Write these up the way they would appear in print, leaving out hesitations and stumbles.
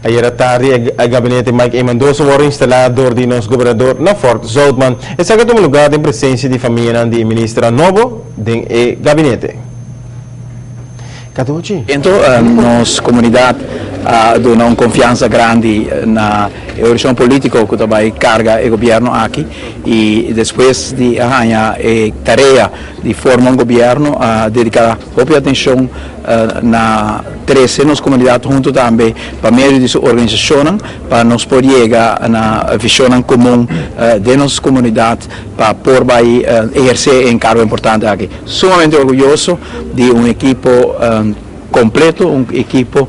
Ayera tardi e gabinete Mike Eman dos a wòrdu instalá dor di nos gobernador na Fort Zoutman. Esaki a tuma lugá den presensia di famianan di e ministernan nobo den e gabinete. Cadochi. Ento nos comunidad a duna un confiansa grandi na e orishon politico cu ta bay carga e gobierno aki y despues di a haya e tarea di forma un gobierno a dedica hopi atencion na trece nos comunidad hunto tambe pa medio di su organisacionnan pa nos por yega na visionnan comun den nos comunidad pa por bay eherce e encargo importante aki. Sumamente orguyoso di un ekipo completo, un ekipo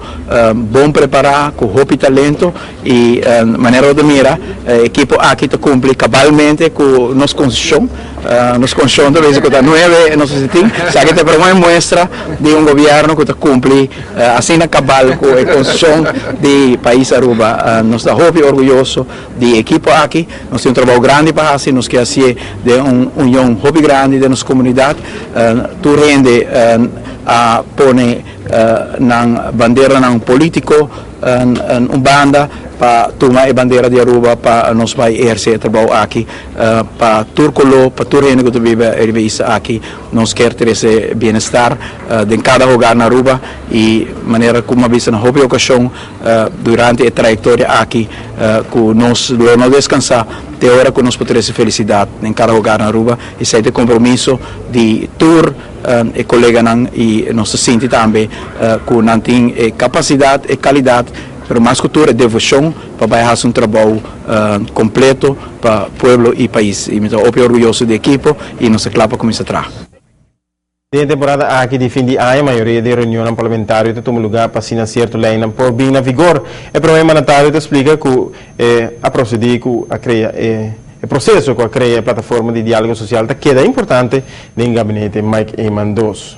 bon prepara cu hopi talento y manera bo ta mira e ekipo aki ta cumpli cabalmente cu nos constitucion. Nos constitucion ta bisa cu ta nuebe nos mester tin, esaki ta e prome muestra di un gobierno cu ta cumpli asina cabal cu e constitucion di pais Aruba. Nos ta hopi orguyoso di e ekipo aki. Nos tin un trabou grandi pa hasi, nos ke hasié den un union hopi grandi den nos komunidat. Tur hende a pone nan banderanan polítiko un banda pa tuma e bandera di Aruba pa nos bai ehersé e trabou aki pa tur koló, pa tur hende ku ta biba riba e isla aki. Nos kier trese bienestar den kada hogar na Aruba i manera ku mi a bisa na hopi okashon, Durante e trayectoria aki cu nos lo no descansa te ora cu nos por trece felicidad den cada hogar na Aruba. Esey ta e compromiso di tur e coleganan y nos ta sinti tambe cu nan tin e capacidad, e calidad, pero mas cu tur e devocion pa bay haci un trabou completo pa pueblo y pais. Y mi ta hopi orguyoso di e ekipo y nos ta cla pa cuminsa traha. Den e temporada aki di fin di aña, mayoria di e reunionnan parlamentario ta tuma lugá pa asina sierto leinan por bin na vigor. E promé mandatario ta splika ku e a prosedí ku a krea e e proseso ku a krea e plataforma di diálogo sosial ta keda importante den gabinete Mike Eman dos.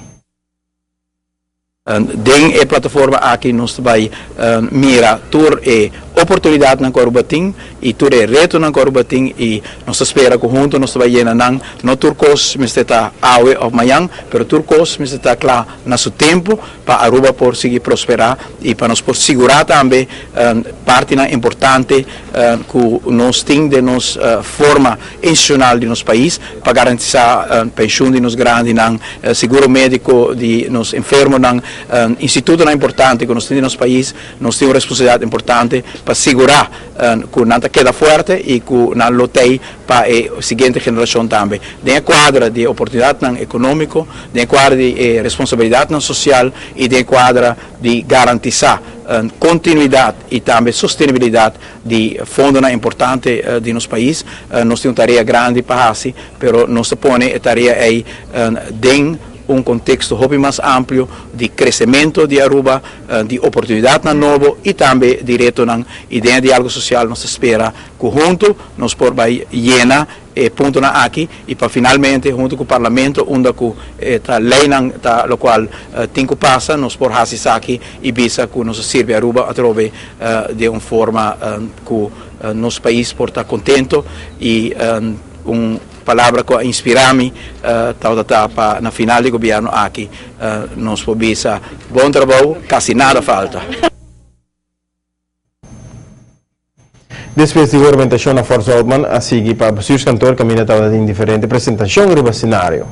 Den e plataforma aki nos ta bai mira tur e oportunidatnan ku Aruba tin i tur e retonan ku Aruba tin i nos ta spera ku huntu nos ta bai yena nan. No tur kos mester ta awe òf mañan, pero tur kos mester ta kla na su tempu pa Aruba por sigui prosperá i pa nos por sigurá tambe partinan importante ku nos tin den nos forma institucional di nos pais pa garantisá penshun di nos grandinan, seguro médiko di nos enfermonan, institutonan importante ku nos tin den nos pais. Nos tin un responsabilidat importante pa sigurá ku nan ta keda fuerte i ku nan lo tei pa e siguiente generashon tambe. Den e kuadra di e oportunidatnan ekonómiko, den e kuadra di e responsabilidatnan sosial i den e kuadra di garantisá kontinuidat i tambe sostenibilidat di fondonan importante di nos pais. Nos tin un tarea grandi pa hasi, pero nos ta pone e tarea ei den un konteksto hopi mas amplio di kresementu di Aruba, di oportunidatnan nobo i tambe di retonan. I den e diálogo sosial nos ta spera ku huntu nos por bai yena e puntonan aki y pa finalmente hunto cu Parlamento unda cu e ta leynan ta locual tin cu pasa nos por haci esaki y bisa cu nos a sirbi Aruba atrobe den un forma cu nos pais por ta contento y un palabra cu a inspira mi tabata ta pa na final di gobierno aki nos por bisa bon trabou casi nada falta. Despues di huramentashon na Fort Zoutman a sigui pa Bestuurskantoor kaminda tabata tin diferente presentashon riba senario.